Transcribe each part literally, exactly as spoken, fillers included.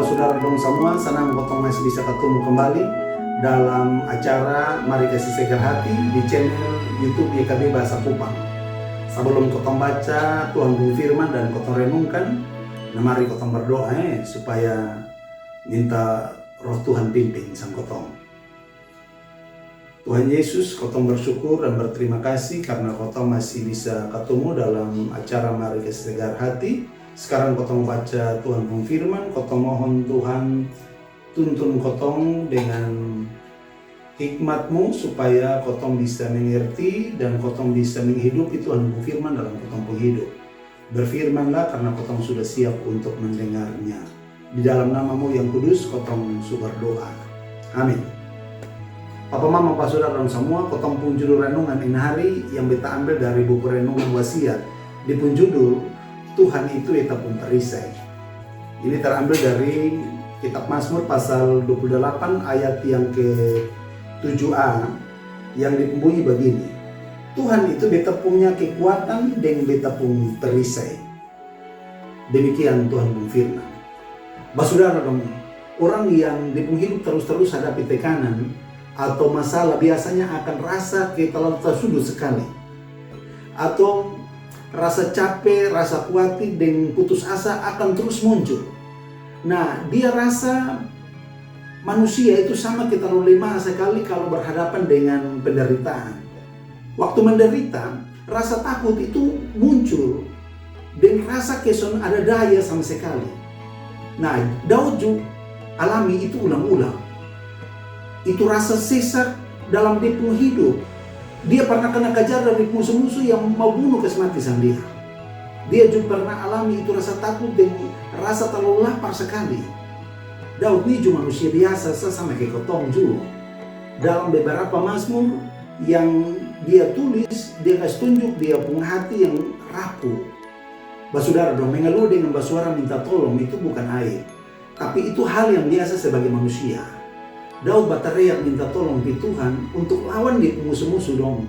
Saudara dong samua, sanang kotong masih bisa katumu kembali dalam acara Mari Kasi Segar Hati di channel YouTube Y K B Bahasa Kupang. Sabalum kotong baca Tuhan pung firman dan kotong renungkan, na mari kotong berdoa, eh, supaya minta Roh Tuhan pimpin sang kotong. Tuhan Yesus, kotong bersyukur dan berterima kasih karna kotong masih bisa katumu dalam acara Mari Kasi Segar Hati. Sekarang kotong baca Tuhan pung firman, kotong mohon Tuhan tuntun kotong dengan hikmat-Mu supaya kotong bisa mengerti dan kotong bisa menghidupi Tuhan pung firman dalam kotong pung hidup. Berfirmanlah karna kotong sudah siap untuk mendengarnya. Di dalam nama-Mu yang kudus kotong su berdoa. Amin. Papa mama, basudara dong samua, kotong pung judul renungan ini hari yang beta ambil dari buku renungan Wasiat. Dia pung judul, Tuhan itu beta pung perisai. Ini terambil dari kitab Mazmur pasal dua puluh delapan ayat yang ke tujuh a, yang dia pung bunyi bagini, Tuhan itu beta punya kekuatan deng beta pung perisai. Demikian Tuhan pung firman. Basudara dong, orang yang dia pung hidup terus-terus hadapi tekanan atau masalah biasanya akan rasa ke terlalu tersudut sekali. Atau rasa cape, rasa kuatir deng putus asa akan terus muncul. Nah, dia rasa manusia itu sama ke terlalu lemah sekali kalau berhadapan dengan penderitaan. Waktu menderita, rasa takut itu muncul deng rasa ke son ada daya sama sekali. Nah, Daud ju alami itu ulang-ulang. Itu rasa sesak dalam dia pung hidup. Dia pernah kena kajar dari musuh-musuh yang mau bunuh kasi mati sang dia. Dia ju pernah alami itu rasa takut deng rasa terlalu lapar sekali. Daud ni ju manusia biasa sa sama ke kotong ju. Dalam beberapa Mazmur yang dia tulis, dia kasi tunjuk dia pung hati yang rapuh. Basudara dong, mengeluh dengan basuara minta tolong itu bukan aib, tapi itu hal yang biasa sebagai manusia. Daud batarea minta tolong pi Tuhan untuk lawan dia pung musuh-musuh dong.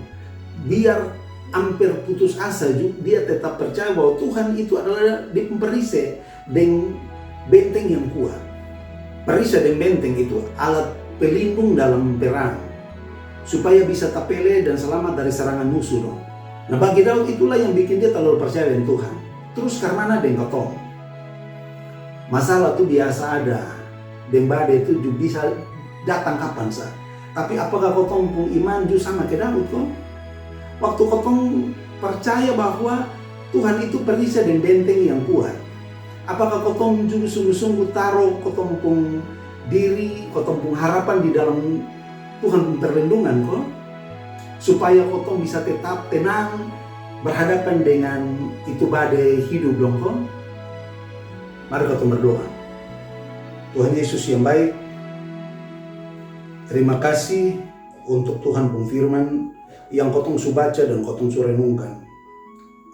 Biar amper putus asa ju, dia tetap percaya bahwa Tuhan itu adalah dia pung perisai deng benteng yang kuat. Perisai deng benteng itu alat pelindung dalam perang, supaya bisa tapele dan selamat dari serangan musuh dong. Nah, bagi Daud itulah yang bikin dia terlalu percaya dengan Tuhan. Terus karmana deng kotong? Masalah tu biasa ada, deng badai tu ju bisa datang kapan sa. Tapi apakah kotong pung iman ju sama ke Daud ko? Waktu kotong percaya bahwa Tuhan itu perisai deng benteng yang kuat, apakah kotong ju sungguh-sungguh taro kotong pung diri, kotong pung harapan di dalam Tuhan pung perlindungan ko? Supaya kotong bisa tetap tenang berhadapan dengan itu badai hidup dong ko? Mari kotong berdoa. Tuhan Yesus yang baik, terima kasih untuk Tuhan pung firman yang kotong su baca dan kotong su renungkan.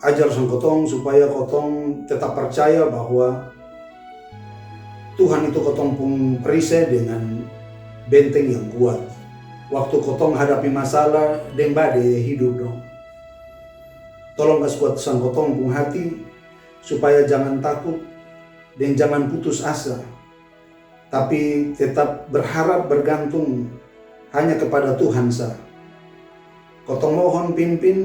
Ajar sang kotong supaya kotong tetap percaya bahwa Tuhan itu kotong pung perisai dengan benteng yang kuat. Waktu kotong hadapi masalah deng badai hidup dong, tolong kas kuat sang kotong pung hati supaya jangan takut deng jangan putus asa, tapi tetap berharap bergantung hanya kepada Tuhan sa. Kotong mohon pimpin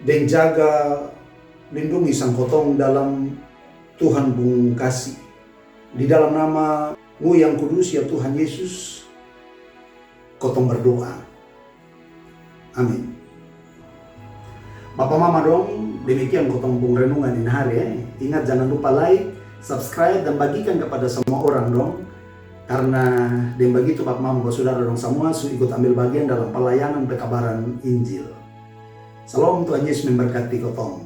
deng jaga lindungi sang kotong dalam Tuhan pung kasi. Di dalam nama-Mu yang kudus ya Tuhan Yesus, kotong berdoa. Amin. Bapa mama dong, demikian kotong pung renungan ini hari, eh. Ingat, jangan lupa like, subscribe, dan bagikan kepada semua orang dong. Karena deng bagitu bapa mama basudara dong samua su ikut ambil bagian dalam pelayanan pekabaran Injil. Salam, Tuhan Yesus memberkati kotong.